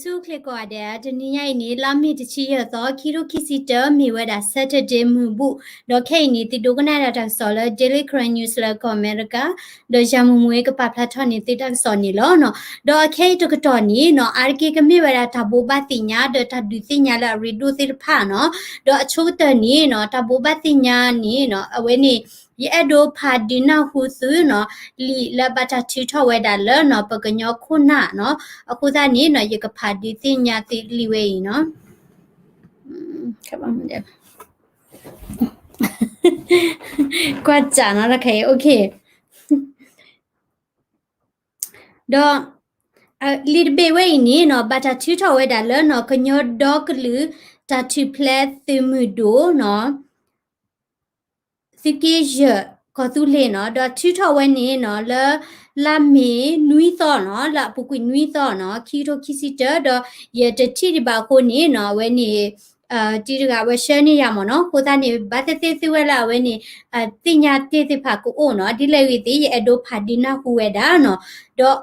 ဆူၣ်ချ့ကိးဂၤဒဲး, တနံၤညါအံၤန့ၣ် လါမ့ၤတဆံယဲၢ်သီ ခံထိခံဆံတၢ မ့ၢ်ဝဲဒၣ် Saturday မုၢ်ဘူၣ်, ဒီးခဲအံၤန့ၣ် သုဒိကနၣ်ဒၣ်တၢ်ကစီၣ်လၢ Daily Karen News လၢကီၢ်အမဲရကၤ, ဒီးယၤမူမူကပာ်ဖျါထီၣ်န့ၢ်သုတၢ်ကစီၣ်န့ၣ်လီၤ. ဒီးအခဲအံၤတကတီၢ်န့ၣ်နီၤ အါတက့ၢ်ကမ့ၢ်ဝဲဒၣ်တၢ်ဘိးဘၣ်သ့ၣ်ညါ ဒီးတၢ်ဒုးသ့ၣ်ညါလၢအရ့ဒိၣ်သ့ၣ်တဖၣ်နီၤ, ဒီးအဆိကတၢၢ်န့ၣ်နီၤ တၢ်ဘိးဘၣ်သ့ၣ်ညါန့ၣ်နီၤ အဝဲန့ၣ် ယအဲၣ်ဒိးဖးဒုးနၢ်ဟူသုနီၤ လံာ်လၢဘၣ်တၢ်ထုးထီၣ်ဝဲဒၣ်လၢနီၤ ပကညီခိၣ်နၢ်နီၤ, အဃိသတးန့ၣ်နီၤ ယကဖးဒုးသ့ၣ်ညါသုလံာ်ဝဲအံၤနီၤ. ကွၢ်စးနီၤ တခါအံၤ OK. ဒီး လံာ်တဘ့ၣ်ဝဲအံၤန့ၣ်နီၤ ဘၣ်တၢ်ထုးထီၣ်ဝဲဒၣ်လၢနီၤ ကညီဒီကလုာ်တၢ်ထူၣ်ဖျဲးသုးမုၢ်ဒိၣ်နီၤ သုးက့ယဲၢ်ကီၢ်သူလ့ၤနီၤ, ဒီးထုးထီၣ်ဝဲန့ၣ်နီၤ လၢ လါမ့ၤနွံသီနီၤ, လၢအပူၤကွံာ်နွံသီနီၤ, ခံကထိခံဆံတၢ, ဒီးယတထံၣ်ဒံးဘၣ်အဃိန့ၣ်နီၤ အဝဲန့ၣ် တံၤတဂၤဝဲဆှၢန့ၢ်ယၤမ့ၢ်နီၤ, အဃိသတးန့ၣ် ဘၣ်သ့ၣ်သ့ၣ်သုဝဲလၢအဝဲန့ၣ် သ့ၣ်ညါတ့ၢ်သ့ၣ်တဖၣ်ကအိၣ်နီၤ, ဒ်လဲၣ်ဂ့ၤသ့ၣ် ယအဲၣ်ဒိးဖးဒုးနၢ်ဟူဝဲဒၣ်နီၤ, ဒီး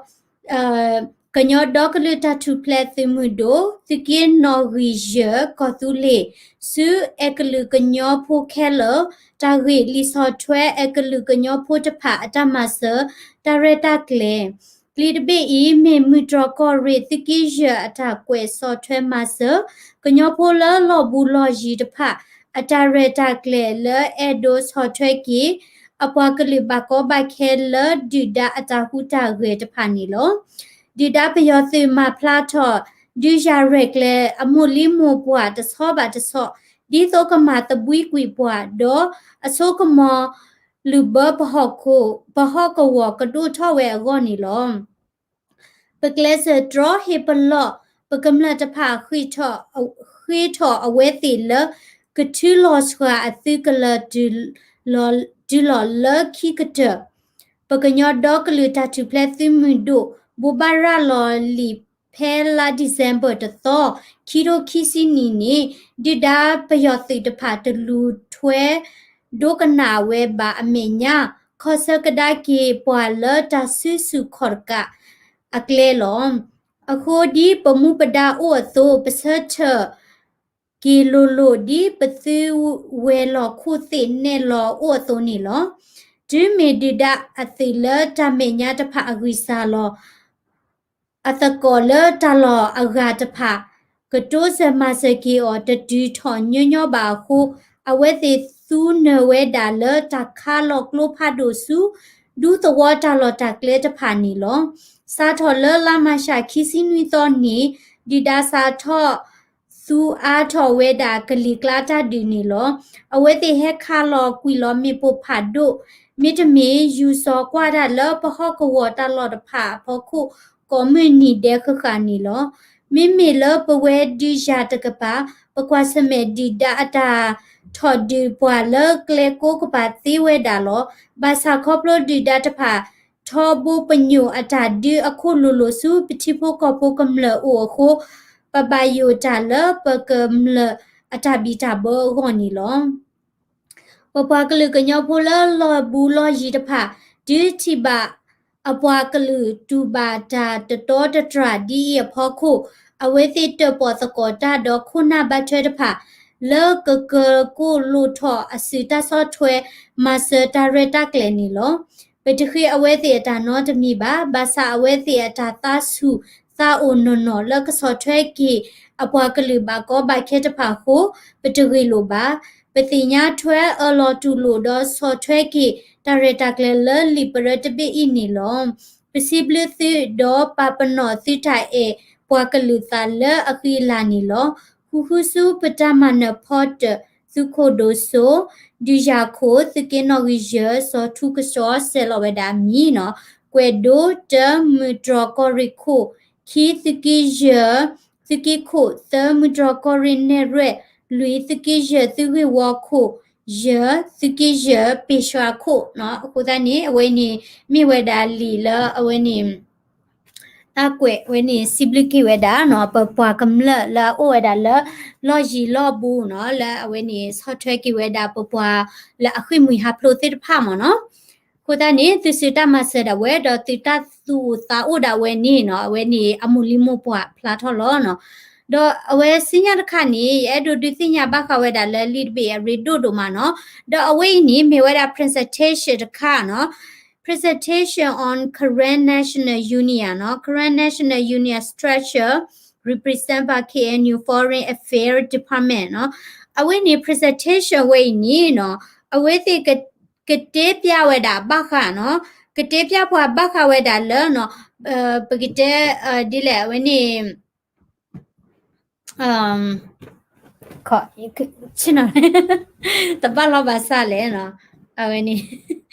ကညီဒီကလုာ်တၢ်ထူၣ်ဖျဲးသုးမုၢ်ဒိၣ် သုးက့နီၣ်ဂံၢ်ယဲၢ်ကီၢ်သူလ့ၤ ဆူအဲကလုာ်ကညီဖိခဲလၢာ် တၢ်ဂ့ၢ်လံာ်ဆီၣ်ထွဲအဲကလုာ်ကညီဖိတဖၣ်အတၢ်မၤစၢၤ တၢ်ရဲၣ်တၢ်ကျဲၤ, လံာ်တဘ့ၣ်အံၤ မ့ၢ်မုၢ်တြီၢ်ကီၢ်ရ့ၣ် သုးက့ယဲၢ်အတၢ်ကွဲးဆီၣ်ထွဲမၤစၢၤ ကညီဖိလၢလီၢ်ဘူးလီၢ်ယံၤတဖၣ် အတၢ်ရဲၣ်တၢ်ကျဲၤလၢအဲၣ်ဒိးဆီၣ်ထွဲက့ၤ အပှၤကလုာ်ဘၣ်ကီဘၣ်ခဲလၢဒုၣ်ဒါအတၢ်ဟူးတၢ်ဂဲၤတဖၣ်န့ၣ်လီၤ. ဒုၣ်ဒါပယီၤသုးမၤဖျါထီၣ် ဒုးယၤရဲၣ်ကျဲၤအမိၢ်လံမိၢ်ပှၢ်တဆီဘၣ်တဆီ ဒ်သိးကမၤသဘှံးကွံာ်ပှၤ ဒီးအစိကမီၤလုၢ်ဘၢပဟီၣ်ခိၣ် ပဟီၣ်ကဝီၤကဒိၣ်ထီၣ်ဝဲအဂီၢ်န့ၣ်လီၤ. ပကျဲးစၢးတြီဟ့ၣ်ပလီၢ် ပကမျၢၢ်တဖၣ် ဃ့ထီၣ်အဝဲသ့ၣ်လၢ ကထုးလီၤစှၤအသုးကလၢၤ တုၤလီၤလၢခံကတၢၢ် ပကညီဒီကလုာ်တၢ်ထူၣ်ဖျဲးသုးမုၢ်ဒိၣ် ဘိးဘၣ်ရၤလီၤလံာ်ဖဲလါ December တသီ ခံထိခံဆံနံၣ်န့ၣ် ဒုၣ်ဒါပယီၤသုးတဖၣ်တလူၤထွဲ ဒိကနၣ်ဝဲဘၣ်အမဲာ်ညါ ခီၣ်ဆၢကဒါက့ၤပှၤလၢတၢ်စုဆူၣ်ခီၣ်တကးအကျဲလီၤ. အဃိဒ်ပမူပဒါအိၣ်အသိး ပဆၢထၢၣ်က့ၤလိၤလိၤ ဒ်ပသုဝဲၤလီၢ်ခိၣ်သ့ၣ်နဲၣ်လီၤအိၣ်အသိးန့ၣ်လီၤ. တုၤမ့ၢ်ဒုၣ်ဒါအသုးလၢတၢ်မဲာ်ညါတဖၣ်အဂံၢ်စၢ်လီၤ အသကိးလၢတၢ်လီၢ်အဂၤတဖၣ် ကတိစၢၤမၤစၢၤက့ၤအီၤ တတုၤထီၣ်ညီညီဘၣ်အဃိ အဝဲသ့ၣ်သူနၢၤဝဲဒၣ်လၢတၢ်ခးလီၤကျိဖးဒိၣ်ဆူ ဒူသဝီတၢ်လီၢ်တၢ်ကျဲတဖၣ်န့ၣ်လီၤ. စးထီၣ်လၢလါမၤရှးခံဆံနွံသီန့ၣ် ဒုၣ်ဒါစးထီၣ် သူအါထီၣ်ဝဲဒၣ်ကလံၤကျါတၢ်ဒုးန့ၣ်လီၤ. အဝဲသ့ၣ်ဟဲခးလီၤကွံာ်လီၤမ့ၣ်ပိၢ်ဖးဒိၣ် မ့တမ့ၢ်ယူၤစီၤကွၢ်တၢ်လၢပဟီၣ်ကဝီၤတၢ်လီၢ်တဖၣ်အဖီခိၣ် ကိးမုၢ်နံၤဒဲးဃၣ်ဃၣ်န့ၣ်လီၤ. မ့မ့ၢ်လၢပဝဲဒုးယၤတကပၤ ပကွၢ်ဆၢၣ်မဲာ်ဒုၣ်ဒါအတၢ်ထီၣ်ဒုးပှၤလၢကျဲကိးကပၤသ့ဝဲဒၣ်လီၤ. ဘၣ်ဆၣ်ခီဖျိဒုၣ်ဒါတဖၣ် ထီဘိပညိၣ်အတၢ်ဒုးအခိၣ်လိၤလိၤဆူ ပထံဖိကီၢ်ဖိကမျၢၢ်အိၣ်အဃိ ပဘၣ်ယိၣ်တၢ်လၢပကမျၢၢ်အတၢ်ဘံၣ်တၢ်ဘၢအဂီၢ်န့ၣ်လီၤ. ပပှၤကလုာ်ကညီဖိလၢလီၢ်ဘူးလီၢ်ယံၤတဖၣ် တုၤထံၣ်ဘၣ်အပှၤကလုာ်တူၢ်ဘၣ်တၢ်တတီတတြၢ်ဒ်အံၤအဖီခိၣ် အဝဲသ့ၣ်တၢၣ်ပီၣ်သကိးတၢ်ဒီးခိၣ်နၢ်ဘၣ်ထွဲတဖၣ် လၢကကၢၤကိၢ်လိာ်ထီၣ်အစုတၢ်ဆီၣ်ထွဲမၤစၢၤတၢ်ရဲၣ်တၢ်ကျဲၤန့ၣ်လီၤ. ပတဃ့အဝဲသ့ၣ်အတၢ်နီတမံၤဘၣ်. ဘၣ်ဆၣ်အဝဲသ့ၣ်အတၢ်သးဆူၣ်သးအိၣ်နီၢ်နီၢ်လၢကဆီၣ်ထွဲက့ၤအပှၤကလုာ်ဘၣ်ကီဘၣ်ခဲတဖၣ်အဃိ ပတဂ့ၤလိာ်ဘၣ်. ပသ့ၣ်ညါထွဲအၢၣ်လီၤတူၢ်လိာ်ဒီးဆီၣ်ထွဲက့ၤတၢ်ရဲၣ်တၢ်ကျဲၤလၢလံာ်ပရၢတဘ့ၣ်အံၤန့ၣ်လီၤ. ပစံးဘျုးသုဒီးပာ်ပနီၣ်သုတၢ်အဲၣ်ပှၤကလုာ်သးလၢအဃံအလၤန့ၣ်လီၤ. ဃုဃုဆူပတၢ်မၤနၢၤဖီတၢၣ် သုးခိၣ်ဒိၣ်စိ ဒုးယၤခိၣ် သုးက့နီၣ်ဂံၢ်ယဲၢ် စီၤထူကစီ ဆဲးလီၤဝဲဒၣ်အမံၤနီၤ, ကွဲးဒိ တၢ မုၢ်တြီၢ်ကီၢ်ရ့ၣ်ခိၣ်, ခံ သုးက့ယဲၢ် သုးက့ခိၣ်, သၢ မုၢ်တြီၢ်ကီၢ်ရ့ၣ်နဲၣ်ရွဲၣ်, လွံၢ် သုးက့ယဲၢ် သုးဂ့ၢ်ဝီခိၣ်, ယဲၢ် သုးက့ယဲၢ် ပ့ၢ်ဆှၢခိၣ်နီၤ. အဃိသတးန့ၣ် အဝဲန့ၣ် မ့ၢ်ဝဲဒၣ်လံာ်လၢအဝဲန့ၣ် တၢ်ကွဲးဝဲန့ၣ် စံးဘျုးက့ၤဝဲဒၣ်နီၤ ပပှၤကမျၢၢ်လၢအအိၣ်ဝဲဒၣ်လၢ လီၢ်ယံၤလီၢ်ဘူးနီၤ လၢအဝဲန့ၣ် ဆီၣ်ထွဲက့ၤဝဲဒၣ်ပပှၤလၢအဃ့ၢ်မှံဟးဖျိးသ့ၣ်တဖၣ်မ့ၢ်နီၤ. အဃိသတးန့ၣ် သုစုတၢ်မၤစၢၤဒၣ်ဝဲ ဒီးသုတၢ်သူၣ်အိၣ်သးအိၣ်ဒၣ်ဝဲန့ၣ်နီၤ အဝဲန့ၣ်အမိၢ်လံမိၢ်ပှၢ်ဖျါထီၣ်လီၤနီၤ. ဒီးအဝဲဆူညါတခါန့ၣ် ယအဲၣ်ဒိးဒုးသ့ၣ်ညါဘၣ်ဃးဝဲဒၣ်လၢလံာ်တဘ့ၣ်အရ့ဒိၣ်ဒိၣ်မးနီၤ. ဒီးအဝဲအံၤန့ၣ် မ့ၢ်ဝဲဒၣ် presentation တခါနီၤ. Presentation on Karen National Union နီၤ, Karen National Union structure represent by K N U Foreign Affairs Department နီၤ. အဝဲန့ၣ် presentation ဝဲအံၤန့ၣ်နီၤ အဝဲသ့ၣ်က ကတဲပျးဝဲဒၣ်ဘၣ်ဃးနီၤ, ကတဲပျးပှၤဘၣ်ဃးဝဲဒၣ်လၢနီၤ ပကတဲ ဒ်လဲၣ် အဝဲန့ၣ် တဘၣ်လီၤဘၣ်ဆၣ်လဲၣ်နီၤ, အဝဲန့ၣ်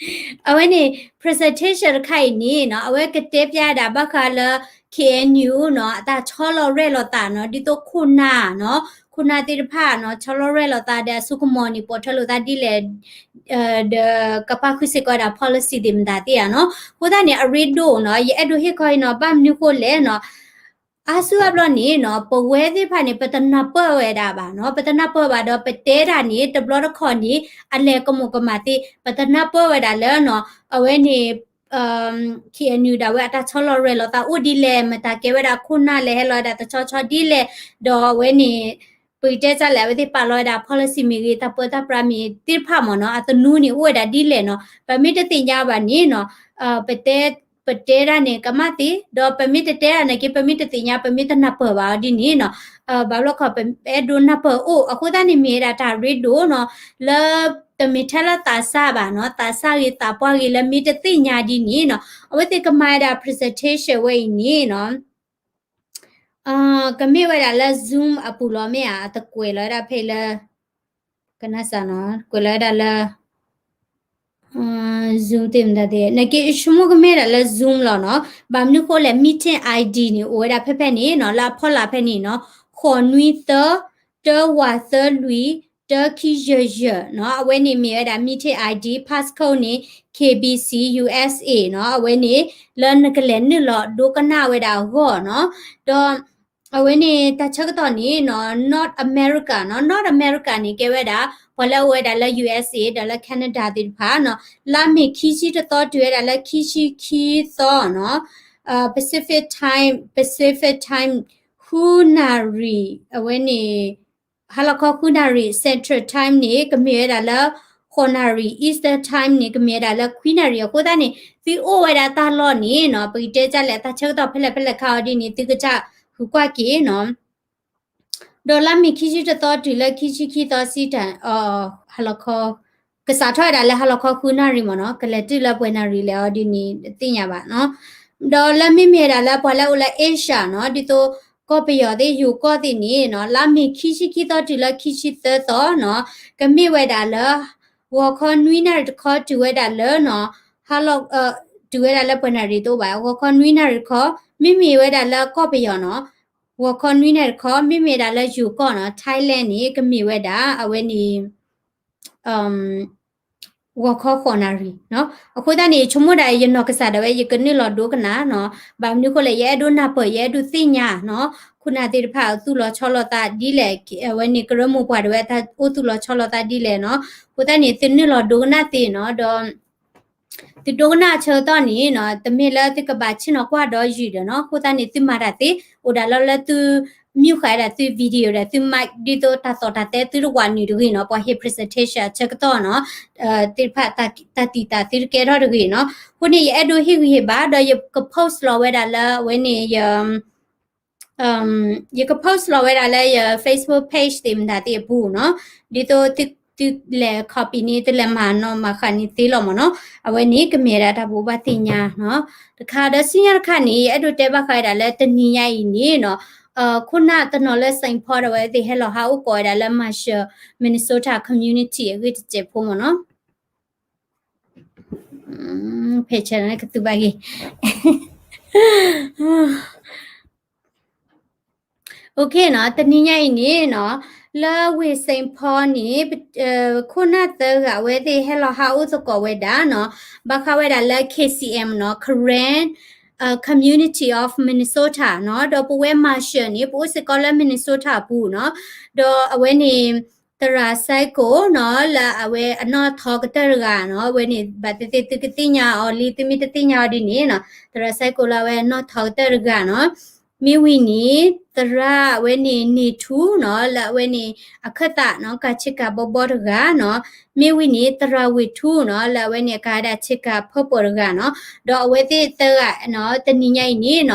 အဝဲန့ၣ် presentation တခါအံၤန့ၣ်နီၤ အဝဲကတဲပျးဒၣ်ဘၣ်ဃးလၢ K N U နီၤ အတၢ်ဆီလီၤရဲၣ်လီၤသးနီၤ ဒ်သိးခိၣ်နၢ်နီၤ ခိၣ်နၢ်သ့ၣ်တဖၣ်နီၤ ဆီလီၤရဲၣ်လီၤသးဒီးအစိကမီၤန့ၣ် ပိာ်ထွဲလိာ်သးဒ်လဲၣ် ဒီးကပာ်ဃုာ်စ့ၢ်ကီးဝဲဒၣ် policy သ့ၣ်မတၤသ့ၣ်ဧါနီၤ. အဃိသတးန့ၣ် အရ့ဒိၣ်နီၤ ယအဲၣ်ဒိးဟ့ၣ်ခီအံၤနီၤ ဘၣ်မနုၤဃိလဲၣ်နီၤ အါစုအါဘျီန့ၣ်နီၤ ပဝဲသ့ၣ်တဖၣ်န့ၣ် ပတနၢ်ပၢၢ်ဝဲဒၣ်ဘၣ်နီၤ, ပတနၢ်ပၢၢ်ဘၣ်ဒီး ပတဲတၢ်န့ၣ် တဘျီတခီၣ်န့ၣ် အလဲၤကမူၤကမၣ်သ့ ပတနၢ်ပၢၢ်ဝဲဒၣ်လၢနီၤ အဝဲန့ၣ် K N U ဒၣ်ဝဲအတၢ်ဆီလီၤရဲၣ်လီၤသးအိၣ်ဒ်လဲၣ် မတၤကဲဝဲဒၣ်ခိၣ်နၢ်လဲၤဟဲလီၤဝဲဒၣ်တဆီဆီဒ်လဲၣ်, ဒီးအဝဲန့ၣ် ပကတဲတၢ်လဲၣ် အဝဲသ့ၣ်ပာ်လီၤဝဲဒၣ် policy မ့ၢ်ဂ့ၤ တၢ်ပၢတၢ်ပြးမ့ၢ်သ့ၣ်တဖၣ်မ့ၢ်နီၤ အသနူန့ၣ်အိၣ်ဝဲဒၣ်ဒ်လဲၣ်နီၤ ပမ့ၢ်တသ့ၣ်ညါဘၣ်န့ၣ်နီၤ ပတဲ ပတဲတၢ်န့ၣ် ကမၣ်သ့ ဒီးပမ့ၢ်တတဲတၢ်န့ၣ်က့ ပမ့ၢ်တသ့ၣ်ညါ ပမ့ၢ်တနၢ်ပၢၢ်ဘၣ်အီၤဒ်န့ၣ်နီၤ ဘၣ်ဘျီခီ ပအဲၣ်ဒိးနၢ်ပၢၢ်အိၣ် အဃိသတးန့ၣ်မ့ၢ်ဝဲဒၣ်တၢ်ရ့ဒိၣ်နီၤ လၢတမ့ၢ်ထဲလၢသးစၢ်ဘၣ်နီၤ သးစၢ်ဂ့ၤသးပှၢ်ဂ့ၤလၢမ့ၢ်တသ့ၣ်ညါဒ်န့ၣ်နီၤ အဝဲသ့ၣ်ကမၤဝဲဒၣ် presentation ဝဲအံၤန့ၣ်နီၤ ကမ့ၢ်ဝဲဒၣ်လၢ Zoom အပူၤလီၤမ့ၢ်ဧါ အတကွဲးလီၤဝဲဒၣ်ဖဲလၢ ကနၣ်စၢ်နီၤ ကွဲးလီၤဝဲဒၣ်လၢ Zoom သ့ၣ်မတၤသ့ၣ် နက့ဆိကမိၣ်ကမ့ၢ်ဒၣ်လၢ Zoom လီၤနီၤ ဘၣ်မနုၤဃိလဲၣ် meeting I D န့ၣ် အိၣ်ဝဲဒၣ်ဖဲဖဲန့ၣ်နီၤ လၢအဖီလာ်ဖဲန့ၣ်နီၤ ဃိးနွံသၢ တၢဝးသၢလွံၢ် တၢခံယဲၢ်ယဲၢ်နီၤ အဝဲန့ၣ်မ့ၢ်ဝဲဒၣ် meeting I D passcode န့ၣ် K B C U S A နီၤ အဝဲန့ၣ် လၢနကလဲၤနုာ်လီၤဒိကနၣ်ဝဲဒၣ်အဂီၢ်နီၤ ဒီး အဝဲန့ၣ် တၢ်ဆၢကတီၢ်န့ၣ်နီၤ North America နီၤ North America န့ၣ် ကဲဝဲဒၣ် ပှၤလၢအအိၣ်ဝဲဒၣ်လၢ U S A ဒီးလၢ Canada သ့ၣ်တဖၣ်နီၤ လါမ့ၤခံဆံတသီတုၤဝဲဒၣ်လၢခံဆံခံသီနီၤ Pacific Time Pacific Time ဃုနၣ်ရံၣ် အဝဲန့ၣ် ဟါလီၤခီဃုနၣ်ရံၣ် Central Time န့ၣ် ကမ့ၢ်ဝဲဒၣ်လၢ ဃိးနၣ်ရံၣ် Eastern Time န့ၣ် ကမ့ၢ်ဝဲဒၣ်လၢခွံနၣ်ရံၣ် အဃိသတးန့ၣ် သုအိၣ်ဝဲဒၣ်တၢ်လီၢ်န့ၣ်နီၤ ပကတဲတၢ်လဲၣ် တၢ်ဆၢကတီၢ်ဖဲလဲၣ်ဖဲလဲၣ်ခါအီၤဒ်န့ၣ် သုကစၢ်ဃုကွၢ်က့ၤနီၤ ဒီးလါမ့ၤခံဆံတသီတုၤလၢခံဆံခံသီ Central အ ဟါလီၤခီ ကစးထီၣ်ဝဲဒၣ်လၢဟါလီၤခီဃုနၣ်ရံၣ်မ့ၢ်နီၤ ကလဲၤတုၤလၢပှဲၤနၣ်ရံၣ်လဲၣ်အီၤဒ်န့ၣ် တသ့ၣ်ညါဘၣ်နီၤ ဒီးလၢမ့မ့ၢ်ဝဲဒၣ်လၢပှၤလၢအအိၣ်လၢ Asia နီၤ ဒ်သိး ကီၢ်ပယီၤသ့ၣ် ယိၤကီၢ်သ့ၣ်န့ၣ်နီၤ လါမ့ၤခံဆံခံသီတုၤလၢခံဆံသၢသီနီၤ ကမ့ၢ်ဝဲဒၣ်လၢ ဂီၤခီနွံနၣ်ရံၣ်တခီတုၤဝဲဒၣ်လၢနီၤ ဟါလီၤ တုၤဝဲဒၣ်လၢပှဲၤနၣ်ရံၣ်တအိၣ်ဘၣ် ဂီၤခီနွံနၣ်ရံၣ်တခီ မ့မ့ၢ်ဝဲဒၣ်လၢကီၢ်ပယီၤနီၤ ဂီၤခီနွံနၣ်ရံၣ်တခီ မ့မ့ၢ်ဝဲဒၣ်လၢယိၤကီၢ်နီၤ Thailand န့ၣ် ကမ့ၢ်ဝဲဒၣ် အဝဲန့ၣ် ဂီၤခီဃိးနၣ်ရံၣ်နီၤ အဃိသတးန့ၣ် ယဆိကမိၣ်ဒၣ်ယနီၢ်ကစၢ်ဒၣ်ဝဲ ယကနုာ်လီၤဒိကနၣ်နီၤ ဘၣ်မနုၤဃိလဲၣ် ယအဲၣ်ဒိးနၢ်ပၢၢ် ယအဲၣ်ဒိးသ့ၣ်ညါနီၤ ခိၣ်နၢ်သ့ၣ်တဖၣ်သူၣ်လီၤဆီလီၤသးဒ်လဲၣ် အဝဲန့ၣ် ကရၢမိၢ်ပှၢ်ဒၣ်ဝဲ အိၣ်သူၣ်လီၤဆီလီၤသးဒ်လဲၣ်နီၤ အဃိသတးန့ၣ် သုနုာ်လီၤဒိကနၣ်သ့နီၤ ဒီး သုဒိကနၣ်အဆၢကတီၢ်န့ၣ်နီၤ တမ့ၢ်လၢသုကဘၣ်ဆ့ၣ်နီၤကွၢ်ဒီးယုၢ်ဒီးနီၤ အဃိသတးန့ၣ် သုမၤတၢ်သ့ အိၣ်ဒၣ်လီၤလၢသု မၠူးဃာ်ဝဲဒၣ်သု video ဒီးသု mic ဒ်သိးတၢ်သီၣ်တၢ်သဲသုတဝးနုာ်တဂ့ၤနီၤ ပှၤဟ့ၣ် presentation အဆၢကတီၢ်နီၤ သ့ၣ်တဖၣ် တၢ်တံာ်တာ်သုတကဲထီၣ်တဂ့ၤနီၤ အဃိန့ၣ် ယအဲၣ်ဒိးဟ့ၣ်ဂံၢ်ဟ့ၣ်ဘါ ဒီးယက post လီၤဝဲဒၣ်လၢအဝဲန့ၣ် ယ ယက post လီၤဝဲဒၣ်လၢယ Facebook page သ့ၣ်မတၤသ့ၣ်အပူၤနီၤ ဒ်သိးသုလဲၤ copy န့ၣ် သုလဲၤမၤနီၣ်မၤဃၣ်န့ၣ်သ့လီၤမ့ၢ်နီၤ အဝဲန့ၣ်ကမ့ၢ်ဝဲဒၣ်တၢ်ဘိးဘၣ်သ့ၣ်ညါနီၤ တခါဒီးဆူညါတခါန့ၣ် ယအဲၣ်ဒိးတဲဘၣ်ဃးဝဲဒၣ်လၢတနံၤညါအံၤန့ၣ်နီၤ ခိၣ်နၢ်တနီၤလၢ Saint Paul ဒီးဝဲသ့ၣ်ဟဲလီၤဟးအိၣ်ကိးဝဲဒၣ်လၢ Marshall Minnesota community အဂ့ၢ်တစဲးဖိမ့ၢ်နီၤ ဖဲဆဲးန့ၣ်ကသူဘၣ်ဂ့ၤ OK နီၤ တနံၤညါအံၤန့ၣ်နီၤ လၢဝ့ၢ် Saint Paul န့ၣ် ခိၣ်နၢ်သၢဂၤအဝဲသ့ၣ်ဟဲလီၤဟးအိၣ်သကိးဝဲဒၣ်နီၤ ဘၣ်ဃးဝဲဒၣ်လၢ K C M နီၤ Karen Community of Minnesota နီၤ ဒီးပဝဲ Marshall န့ၣ် ပအိၣ်စ့ၢ်ကီးလၢ Minnesota အပူၤနီၤ ဒီးအဝဲန့ၣ် သရၣ်စဲကိၣ်နီၤ လၢအဝဲအနီၣ်ထီကတၢၢ်တဂၤနီၤ, အဝဲန့ၣ် ဘၣ်သ့ၣ်သ့ၣ်သုကသ့ၣ်ညါအီၤလံ သုမ့ၢ်တသ့ၣ်ညါအီၤဒ်န့ၣ်နီၤ, သရၣ်စဲကိၣ်လၢအဝဲအနီၣ်ထီကတၢၢ်တဂၤနီၤ, မ့ၢ်ဝံၤန့ၣ် သရၣ်အဝဲန့ၣ် န့ၢ်ထူနီၤ လၢအဝဲန့ၣ် အခၢၣ်သးနီၤ ကၤဆ့ကၤဘီဘီတဂၤနီၤ, မ့ၢ်ဝံၤန့ၣ် သရၣ်ဝ့ၢ်ထူနီၤ လၢအဝဲန့ၣ်အကၤဝဲဒၣ်ဆ့ကၤဖၢပၢၢ်တဂၤနီၤ, ဒီးအဝဲသ့ၣ်သၢဂၤနီၤ တနံၤညါအံၤန့ၣ်နီၤ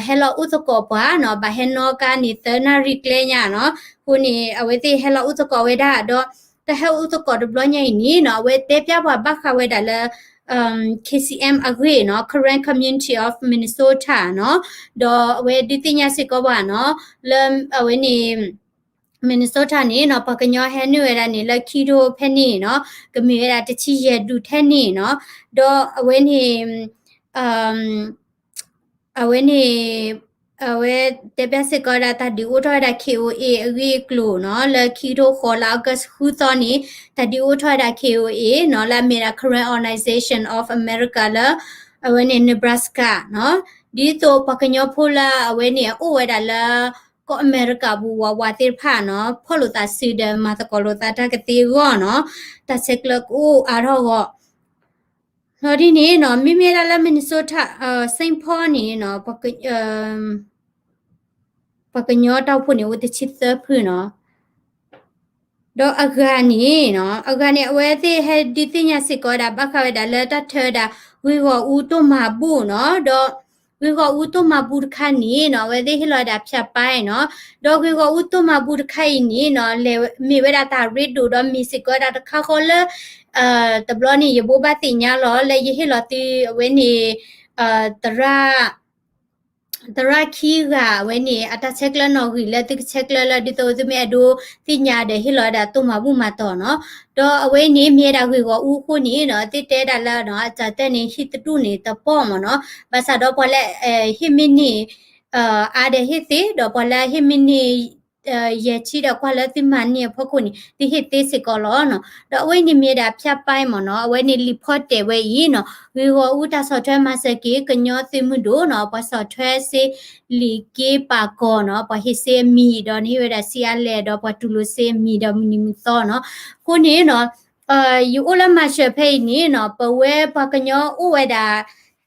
ဟဲလီၤအိၣ်သကိးပှၤနီၤ, ဘၣ်ဟဲနီၣ်ကါန့ၣ်သၢနၣ်ရံၣ်ကျဲညါနီၤ, အဃိန့ၣ် အဝဲသ့ၣ်ဟဲလီၤအိၣ်သကိးဝဲဒၣ်ဒီး တၢ်ဟဲအိၣ်သကိးတဘျီညါအံၤန့ၣ်နီၤ အဝဲတဲပျၢ်ပှၤဘၣ်ဃးဝဲဒၣ်လၢ K C M အဂ့ၢ်နီၤ Karen Community of Minnesota နီၤ, ဒီးအဝဲဒုးသ့ၣ်ညါစ့ၢ်ကီးပှၤနီၤ လၢအဝဲန့ၣ် Minnesota န့ၣ်နီၤ ပှၤကညီဟဲနုာ်ဝဲဒၣ်န့ၣ် လၢခံကထိဖဲန့ၣ်နီၤ ကမ့ၢ်ဝဲဒၣ်တဆံယဲၢ်ဒူၣ်ထဲန့ၣ်နီၤ, ဒီးအဝဲန့ၣ် အဝဲန့ၣ် အဝဲတဲပျၢ်စ့ၢ်ကီးဝဲဒၣ်တၢ်ဒုးအိၣ်ထီၣ်ဝဲဒၣ် K O A အဂ့ၢ်အကျိၤနီၤ လၢခံကထိဃိးလါ August ဃုသီန့ၣ် တၢ်ဒုးအိၣ်ထီၣ်ဝဲဒၣ် K O A နီၤ လၢအမ့ၢ်ဒၣ် Karen Organization of America လၢ အဝဲန့ၣ် Nebraska နီၤ, ဒ်သိးပှၤကညီဖိလၢအဝဲန့ၣ်အအိၣ်ဝဲဒၣ်လၢ ကီၢ်အမဲရကၤပူၤဝးဝးသ့ၣ်တဖၣ်နီၤ ဖီၣ်လိာ်သးစုဒီးမၤသကိးလိာ်သးတၢ်ကသ့အဂီၢ်နီၤ, တၢ်ဆဲးကျၢကအိၣ်အါထီၣ်အဂီၢ် လီၤဒ်န့ၣ်နီၤ မ့မ့ၢ်ဒၣ်လၢ Minnesota Saint Paul န့ၣ်နီၤ ပှၤကညီတၢ်အိၣ်ဖှိၣ်န့ၣ် အိၣ်တဆံသၢဖုနီၤ, ဒီးအဂၤန့ၣ်နီၤ အဂၤန့ၣ် အဝဲသ့ၣ်ဟဲဒုးသ့ၣ်ညါစ့ၢ်ကီးဝဲဒၣ် ဘၣ်ဃးဝဲဒၣ်လၢတၢ်ထၢဝဲဒၣ် ဂ့ၢ်ဂီၢ်အူတိၢ်မၤဘူၣ်နီၤ, ဒီးဂ့ၢ်ဂီၢ်အူတိၢ်မၤဘူၣ်တခါန့ၣ်နီၤ အဝဲသ့ၣ်ဟ့ၣ်လီၤဝဲဒၣ်ဖၠၣ်ပၢၢ်နီၤ, ဒီးဂ့ၢ်ဂီၢ်အူတိၢ်မၤဘူၣ်တခါအံၤန့ၣ်နီၤ လဲၤမ့ၢ်ဝဲဒၣ်တၢ်ရ့ဒိၣ်ဒီးမ့ၢ်စ့ၢ်ကီးဝဲဒၣ်တခါဃီလၢ တဘျီန့ၣ် ယဘိးဘၣ်သ့ၣ်ညါလီၤ လၢယဟ့ၣ်လီၤသုအဝဲန့ၣ် သရၣ် သရၣ်ခံဂၤအဝဲန့ၣ် အတၢ်ဆဲးကျၢနီၣ်ဂံၢ်လၢသုကဆဲးကျၢလၢ ဒ်သိးသုမ့ၢ်အဲၣ်ဒိးသ့ၣ်ညါဒီးဟ့ၣ်လီၤဝဲဒၣ်တိၢ်မၤဘူၣ်မၤတီၤနီၤ, ဒီးအဝဲအံၤန့ၣ် မ့ၢ်ဝဲဒၣ်ဂ့ၢ်ဂီၢ်အူအဃိန့ၣ်နီၤ သ့ၣ်တဲဒၣ်လၢနီၤ အတၢ်တၢၢ်န့ၣ် ဟံၣ်တဒူၣ်န့ၣ် တပီၢ်မ့ၢ်နီၤ, ဘၣ်ဆၣ်ဒီးပှၤလၢ ဟ့ၣ်မ့ၢ်န့ၢ် အါဒီးဟ့ၣ်သ့ ဒီးပှၤလၢဟ့ၣ်မ့ၢ်န့ၢ် ယဲၢ်ဆံဒီးကွၢ်လၢသုမၤန့ၢ်အဖီခိၣ်န့ၣ် သုဟ့ၣ်သ့စ့ၢ်ကီးလီၤနီၤ, ဒီးအဝဲန့ၣ်မ့ၢ်ဝဲဒၣ်ဖၠၣ်ပၢၢ်မ့ၢ်နီၤ, အဝဲန့ၣ်လံာ်ဖီတဲာ်ဝဲအံၤနီၤ ဂ့ၢ်ဂီၢ်အူတၢ်ဆီၣ်ထွဲမၤစၢၤက့ၤ ကညီသုးမုၢ်ဒိၣ်နီၤ, ပှၤဆီၣ်ထွဲစ့လံာ်က့ပာ်ကီၤနီၤ, ပှၤဟ့ၣ်စ့အမံၤ ဒီးနဟ့ၣ်ဝဲဒၣ်စ့အါလဲၣ် ဒီးပှၤတူၢ်လိာ်စ့အမံၤ ဒီးမုၢ်နံၤမုၢ်သီနီၤ, အဃိန့ၣ်နီၤ ယအိၣ်လၢ Marshall ဖဲအံၤန့ၣ်နီၤ ပဝဲပှၤကညီအိၣ်ဝဲဒၣ်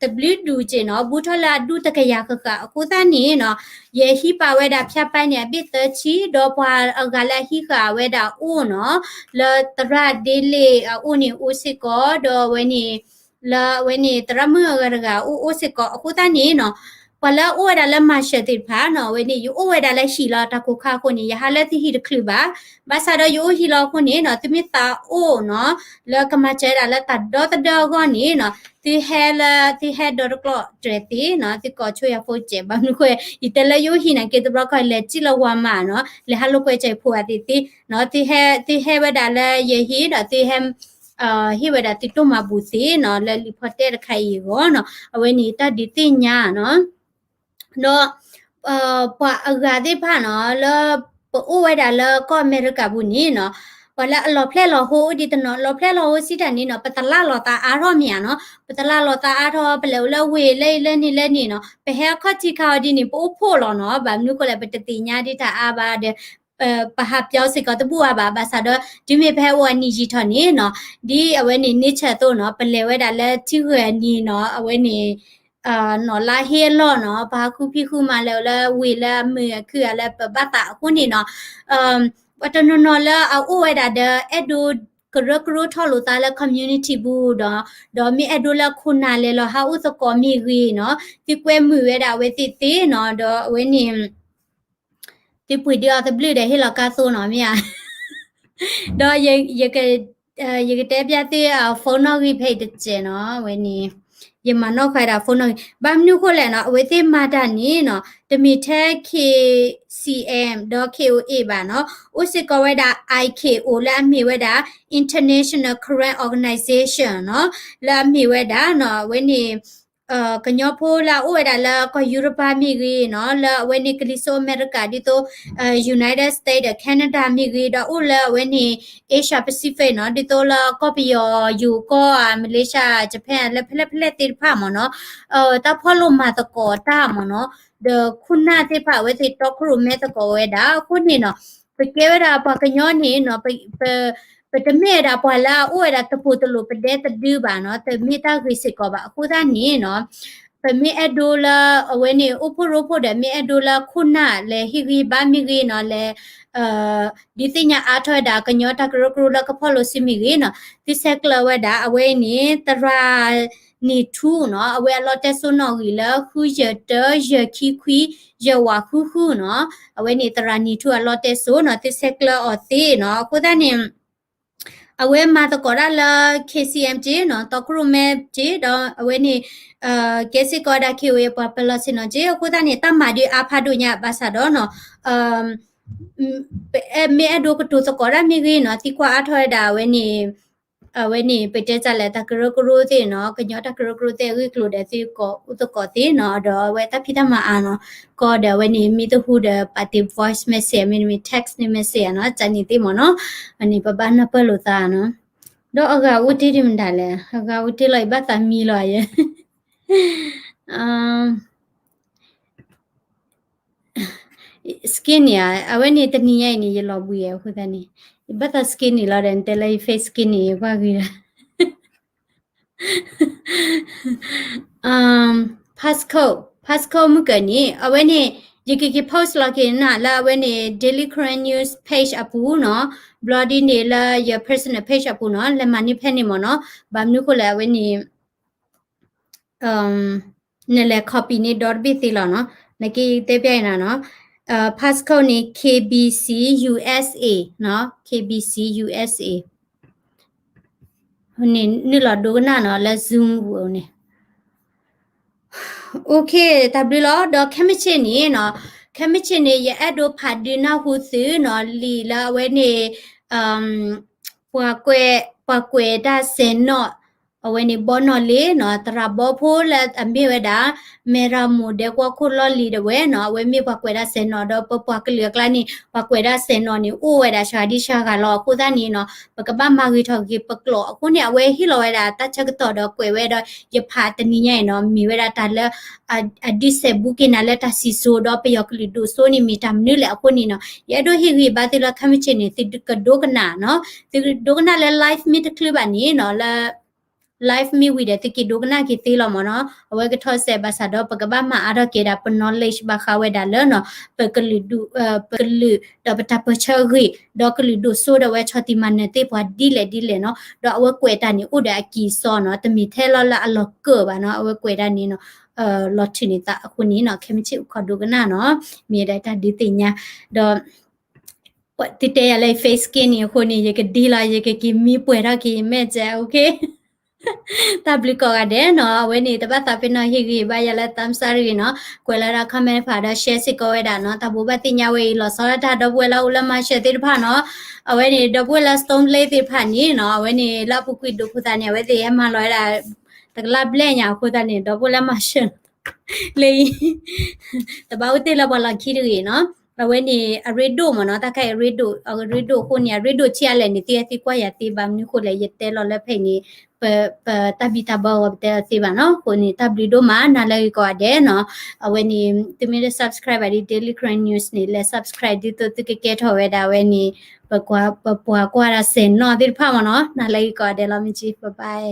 တဘျုးဒူၣ်က့နီၤ, ဘူးထီၣ်လၢအဒူၣ်တကယၤဃၣ်ဃၣ်အဃိသတးန့ၣ်နီၤ, ယဟံးပာ်ဝဲဒၣ်ဖၠၣ်ပၢၢ်န့ၣ် အဘ့ၣ်သၢဆံ ဒီးပှၤအဂၤလၢအဟံးဃာ်ဝဲဒၣ်အိၣ်နီၤ, လၢသရၣ်ဒ့လ့ၣ်အအိၣ်န့ၣ်အိၣ်စ့ၢ်ကီး ဒီးအဝဲန့ၣ် လၢအဝဲန့ၣ် သရၣ်မုၣ်အဂၤတဂၤအိၣ်အိၣ်စ့ၢ်ကီး အဃိသတးန့ၣ်နီၤ ပှၤလၢအအိၣ်ဝဲဒၣ်လၢ Marshall သ့ၣ်တဖၣ်နီၤ အဝဲန့ၣ် ယအိၣ်ဝဲဒၣ်လၢဟံၣ်လီၤ တၢ်ကိၢ်ခါအဃိန့ၣ် ယဟးလၢသုဟံၣ်တချုးဘၣ်, ဘၣ်ဆၣ်ဒီးယအိၣ်ဟံၣ်လီၤအဃိန့ၣ်နီၤ သုမ့ၢ်သးအိၣ်နီၤ လၢကမၤစၢၤဝဲဒၣ်လၢတၢ်ဒီသဒၢအဂီၢ်န့ၣ်နီၤ သုဟဲလၢ သုဟဲဒီတကျီၢ်တြဲၤသ့နီၤ သုကိးဆိယၤဖိစဲး ဘၣ်မနုၤဃိ ယတဲလၢယအိၣ်ဟံၣ်နာ်က့တဘျီခီ လဲၤစံၣ်လီၤဝၤမးနီၤ လဲၤဟးလိာ်ကွဲစၢၤယဖိအသ့ၣ်သ့နီၤ သုဟဲ သုဟဲဝဲဒၣ်လၢယဟံၣ်ဒီးသုဟဲ ဟ့ၣ်ဝဲဒၣ်သုတိၢ်မၤဘူၣ်သ့နီၤ လၢလံာ်ဖီတဲတခါအံၤအဂီၢ်နီၤ အဝဲန့ၣ်တၢ်ဒုးသ့ၣ်ညါနီၤ ဒီး ပှၤအဂၤသ့ၣ်တဖၣ်နီၤ လၢပအိၣ်ဝဲဒၣ်လၢကီၢ်အမဲရကၤပူၤန့ၣ်နီၤ ပှၤလၢအလီၤဖျဲၣ်လီၤဟိအိၣ်ဒံးတနီၤ လီၤဖျဲၣ်လီၤဟိစံးတၢ်န့ၣ်နီၤ ပတလၢ်လီၤသးအါထီၣ်မ့ၢ်ဧါနီၤ ပတလၢ်လီၤသးအါထီၣ် ပလဲၤအိၣ်လၢဝ့ၢ်လၢအံၤလၢန့ၣ်လၢန့ၣ်နီၤ ပဟဲအခီၣ်ထံးခါအီၤဒ်န့ၣ် ပအိၣ်ဖှိၣ်လီၤနီၤ ဘၣ်မနုၤဃိလဲၣ် ပတသ့ၣ်ညါဒ်တၢ်အါဘၣ်ဒီး ပဟးပၠီစ့ၢ်ကီးတဘူၣ်အါဘၣ် ဘၣ်ဆၣ်ဒီး တုၤမ့ၢ်ပဟဲအိၣ်အနံၤယံာ်ထီၣ်န့ၣ်နီၤ ဒ်အဝဲန့ၣ် nature အသိးနီၤ ပလဲၤဝဲဒၣ်လၢထံဂၢၢ်အနံၤနီၤ အဝဲန့ၣ် နီၢ်လါဟ့အလီၢ်နီၤ ပဟးဃုဖံးဃုမၤလၢာ်လၢဝ့ၢ်လၢအမုာ်အခုၣ်အလၢပဘၣ်သးအဃိန့ၣ်နီၤ ပှၤတနီၤနီၤလၢအအိၣ်ဝဲဒၣ်ဒီး အဲၣ်ဒိးကရၢကရိထီၣ်လိာ်သးလၢ community ပူၤဒီး ဒီးမ့ၢ်အဲၣ်ဒိးလၢခိၣ်နၢ်လဲၤလီၤဟးအိၣ်သကိးမ့ၢ်ဂ့ၤနီၤ သုကွဲမုာ်ဝဲဒၣ်အဝဲသ့ၣ်သ့နီၤ ဒီးအဝဲန့ၣ် သုပှ့ၤဒုးအီၤတဘျုးဒီးဟ့ၣ်လီၤကါသိနီၤ မ့ၢ်ဧါ ဒီး ယကတဲပျၢ်သု phone နီၣ်ဂံၢ်ဖဲအံၤတစဲးနီၤ အဝဲန့ၣ် ယမၤနီၣ်ဃာ်ဒၣ် phone နီၣ်ဂံၢ် ဘၣ်မနုၤဃိလဲၣ်နီၤ အဝဲသ့ၣ်မၤတၢ်န့ၣ်နီၤ တမ့ၢ်ထဲ K C M ဒီး K O A ဘၣ်နီၤ အိၣ်စ့ၢ်ကီးဝဲဒၣ် I K O လၢအမ့ၢ်ဝဲဒၣ် International Karen Organization နီၤ လၢအမ့ၢ်ဝဲဒၣ်နီၤ အဝဲန့ၣ် ကညီဖိလၢအအိၣ်ဝဲဒၣ်လၢကီၢ်ယူရပၤမ့ၢ်ဂ့ၤနီၤ လၢအဝဲန့ၣ်ကလံၤစိးအမဲရကၤ ဒ်သိး United States ဒီး Canada မ့ၢ်ဂ့ၤ ဒီးအိၣ်လၢအဝဲန့ၣ် Asia Pacific နီၤ ဒ်သိးလၢကီၢ်ပယီၤ ယိၤကီၢ် Malaysia Japan လၢဖဲလဲၣ်ဖဲလဲၣ်သ့ၣ်တဖၣ်မ့ၢ်နီၤ တၢ်ဖီၣ်လိာ်မၤသကိးတၢ်မ့ၢ်နီၤ ဒီးခိၣ်နၢ်သ့ၣ်တဖၣ်အဝဲသ့ၣ်တီခိၣ်ရိၣ်မဲသကိးဝဲဒၣ်အဃိန့ၣ်နီၤ ပကဲဝဲဒၣ်ပှၤကညီန့ၣ်နီၤ ပ ပတမ့ၢ်ဝဲဒၣ်ပှၤလၢအအိၣ်ဝဲဒၣ်တပိၤတလိၤပဒဲတဒုဘၣ်နီၤ, တမ့ၢ်တၢ်ဂ့ၤစ့ၢ်ကီးဘၣ်. အဃိသတးန့ၣ်နီၤ ပမ့ၢ်အဲၣ်ဒိးလၢအဝဲန့ၣ် အိၣ်ဖှိၣ်ရိဖှိၣ်ဒီး မ့ၢ်အဲၣ်ဒိးလၢခိၣ်နၢ်လဲၤဟ့ၣ်ဂံၢ်ဘါမ့ၢ်ဂ့ၤနီၤ, လဲၤ ဒုးသ့ၣ်ညါအါထီၣ်ဝဲဒၣ်ကညီတၢ်ကရၢကရိလၢကဖီၣ်လိာ်စုမ့ၢ်ဂ့ၤနီၤ, သုဆဲးကျၢဝဲဒၣ် အဝဲအံၤန့ၣ် သရၣ်နံၤထူနီၤ, အဝဲအလီၤတဲာ်စိနီၣ်ဂံၢ်လၢ ဃုယဲၢ်တၢ ယဲၢ်ခံခွံ ယဲၢ်ဝးဃုဃုနီၤ, အဝဲန့ၣ် သရၣ်နံၤထူအလီၤတဲာ်စိနီၤ, သုဆဲးကျၢအီၤသ့နီၤ. အဃိသတးန့ၣ် အဝဲမၤသကိးတၢ်လၢ K C M က့နီၤ, တီခိၣ်ရိၣ်မဲက့, ဒီးအဝဲန့ၣ် ကဲစ့ၢ်ကီးဝဲဒၣ် K O A ပှၤပလီၢ်ဆ့ၣ်နီၤက့. အဃိသတးန့ၣ် တၢ်မၤဒုးအါဖးဒိၣ်ညါဘၣ်ဆၣ်ဒီးနီၤ မ့ၢ်အဲၣ်ဒိးကတိၤသကိးတၢ်မ့ၢ်ဂ့ၤနီၤ, သံကွၢ်အါထီၣ်ဝဲဒၣ်အဝဲန့ၣ်, အဝဲန့ၣ် ပတဲတၢ်လဲၣ် တၢ်ကရၢကရိသ့ၣ်နီၤ, ကညီတၢ်ကရၢကရိသ့ၣ်အဂ့ၢ်အကျိၤဒီး သုကိးအိၣ်သကိးသ့နီၤ, ဒီးအဝဲတၢ်ဖံးတၢ်မၤအါနီၤ, ကီဒီးအဝဲန့ၣ် မ့ၢ်တဟူဒီး ပာ်တ့ၢ် voice message မ့တမ့ၢ် text န့ၣ် message နီၤ, ကန့ၣ်သ့မ့ၢ်နီၤ, အန့ၣ် ပဘၣ်နၢ်ပၢၢ်လိာ်သးနီၤ. ဒီးအဂၤအိၣ်တ့ၢ်ဒ်မတၤလဲၣ်, အဂၤအိၣ်တ့ၢ်လီၤ ယဘၣ်သးမံလီၤယဲ skinny ဧါ, အဝဲန့ၣ်တနံၤညါအံၤန့ၣ် ယလီၤဘှံးအဃိသတးန့ၣ်, ယဘၣ်သး skinny လီၤဒီး နတဲလၢယ face skinny ယကွၢ်ဂ့ၤဒီး passcode, passcode မုၢ်ကၢၤန့ၣ် အဝဲန့ၣ် ယကက့ၤ post လီၤက့ၤနၤလၢအဝဲန့ၣ် Daily Karen News page အပူၤနီၤ, ဘျီဒ်န့ၣ်လၢယ personal page အပူၤနီၤ, လဲၤမၤန့ၢ်ဖဲန့ၣ်မ့ၢ်နီၤ, ဘၣ်မနုၤဃိလဲၣ် အဝဲန့ၣ် နလဲၤ copy န့ၣ်ဒီတဘ့ၣ်သ့လီၤနီၤ, နက့ၤတဲပျဲနၤနီၤ, passcode န့ၣ် K B C U S A နီၤ, K B C U S A န့ၣ် နုာ်လီၤဒိကနၣ်နီၤ လၢ Zoom ပူၤန့ၣ် OK, တၢ်ဘျုးလီၤ. ဒီးခဲမုၢ်ဆ့ၣ်န့ၣ်နီၤ, ခဲမုၢ်ဆ့ၣ်န့ၣ် ယအဲၣ်ဒိးဖးဒုးနၢ်ဟူသုနီၤ, လံာ်လၢအဝဲန့ၣ် ပှၤကွဲး, ပှၤကွဲးတၢ်စဲၤနီၣ်, အဝဲန့ၣ်ဘီနီၣ်လ့နီၤ, သရၣ်ဘီဖိလၢအမ့ၢ်ဝဲဒၣ် မဲၢ်ရမိၢ်ဒဲကွီခိၣ်လီၢ်လံၤဒၣ်ဝဲနီၤ, အဝဲမ့ၢ်ပှၤကွဲးတၢ်စဲၤနီၣ်, ဒီးပပှၤကလုာ်အကျါန့ၣ် ပှၤကွဲးတၢ်စဲၤနီၣ်န့ၣ် အိၣ်ဝဲဒၣ်စှၤဒံစှၤဂၤလီၤ. အဃိသတးန့ၣ်နီၤ, ပကဘၣ်မၤဂ့ၤထီၣ်ဂ့ၤပကျိာ်အဃိန့ၣ် အဝဲဟ့ၣ်လီၤဝဲဒၣ်တၢ်ဆၢကတီၢ်ဒီးကွဲးဝဲဒီး ယဖးတနံၤညါအံၤနီၤ, မ့ၢ်ဝဲဒၣ်တၢ်လၢ အဒုးစဲးဘူးက့ၤနၤလၢတၢ်စံၣ်စိၤ ဒီးပယီၤကလုာ်ဒိၣ်စိန့ၣ်မ့ၢ်တၢ်မနုၤလဲၣ်အဃိန့ၣ်နီၤ, ယအဲၣ်ဒိးဟ့ၣ်ဂံၢ်ဘါသုလၢခဲမုၢ်ဆ့ၣ်န့ၣ် သုကဒိကနၣ်နီၤ, သုကဒိကနၣ်လၢ live မ့ၢ်တချုးဘၣ်န့ၣ်နီၤ, လၢ live မ့ၢ်ဝံၤဒီး သုက့ၤဒိကနၣ်က့ၤသ့လီၤမ့ၢ်နီၤ, အဝဲကထီၣ်စဲးဘၣ်ဆၣ်ဒီး ပကဘၣ်မၤအါထီၣ်က့ၤဒၣ်ပ knowledge ဘၣ်ဃးဝဲဒၣ်လၢနီၤ, ပကလုာ်ဒူၣ်, ပကလုာ်ဒီးပတၢ်ပၢၢ်ဆၢအဂ့ၢ်, ဒီးကလုာ်ဒိၣ်စိဒီးဝဲဆီၣ်တံၢ်မၤနၢၤသ့ၣ်ပှၤဒ်လဲၣ်ဒ်လဲၣ်နီၤ, ဒီးအဝဲကွဲးတၢ်န့ၣ် အိၣ်ဒီးအကံၢ်အစီနီၤ, တမ့ၢ်ထဲလီၤလၢအလီၤကၢၣ်ဘၣ်နီၤ, အဝဲကွဲးတၢ်န့ၣ်နီၤ, လီၤထုးန့ၢ်သးအဃိန့ၣ်နီၤ, ခဲမုၢ်ဆ့ၣ်အိၣ်ခိးဒိကနၣ်နီၤ, မ့ၢ်ဒၣ်တၢ်ဒုးသ့ၣ်ညါ, ဒီး သုတဲယၤလၢ face skinny အဃိန့ၣ် ယကဒ်လီၤ ယကက့ၤမံပှဲၤထီၣ်က့ၤယမဲာ်ကဲ OK, တၢ်ဘျုးကိးဂၤဒဲးနီၤ, အဝဲန့ၣ် တဘၣ်သးပ့ၤနီၣ်ဟ့ၣ်ဂံၢ်ဘါယၤလၢ thumbs up တဂ့ၤနီၤ, ကွဲးလီၤဒၣ် comment တဖၣ်ဒီး share စ့ၢ်ကီးဝဲဒၣ်နီၤ, တၢ်ဘိးဘၣ်သ့ၣ်ညါဝဲအံၤ လီၤဆီဒၣ်တၢ်ဒီပုၢ်ဝဲၢ်လၢအိၣ်လၢ Marshall သ့ၣ်တဖၣ်နီၤ, အဝဲန့ၣ် ဒီပုၢ်ဝဲၢ်လၢ Stone Lake သ့ၣ်တဖၣ်န့ၣ်နီၤ, အဝဲန့ၣ်လၢအပူၤကွံာ်ဒိၣ်ဖိသးန့ၣ် အဝဲသ့ၣ်ဟဲမၤလီၤဝဲဒၣ် တကလးဘျဲၣ်ညါအဃိသတးန့ၣ် ဒီပုၢ်ဝဲၢ်လၢ Marshall လၢ တဘၣ်အိၣ်တ့ၢ်လၢပှၤလီၢ်ခံတဂ့ၤနီၤ, အဝဲန့ၣ် အရ့ဒိၣ်မ့ၢ်နီၤ, တၢ်ခါအံၤအရ့ဒိၣ်, အရ့ဒိၣ်အဃိန့ၣ် အရ့ဒိၣ်ဆံးအါလဲၣ်န့ၣ် သုဟဲသံကွၢ်ယၤသ့ဘၣ်, မနုၤဃိလဲၣ် ယတဲလီၤလၢဖဲအံၤန့ၣ် ပတၢ်ဘံၣ်တၢ်ဘၢအဂီၢ် ပတဲလီၤသ့ဘၣ်နီၤ, အဃိန့ၣ် တၢ်ဘျုးဒိၣ်မး နၤလၢဂ့ၤကိးဂၤဒဲးနီၤ, အဝဲန့ၣ် သုမ့ၢ်တ subscribe ဘၣ်ဒ် Daily Karen News န့ၣ် လဲၤ subscribe ဒ်သိးသုကကဲထီၣ်ဝဲဒၣ်အဝဲန့ၣ် ပပှၤကွၢ်တၢ်စဲၤနီၣ်သ့ၣ်တဖၣ်မ့ၢ်နီၤ, နၤလၢဂ့ၤကိးဂၤဒဲးလီၤ မ့ၢ်က့ bye bye.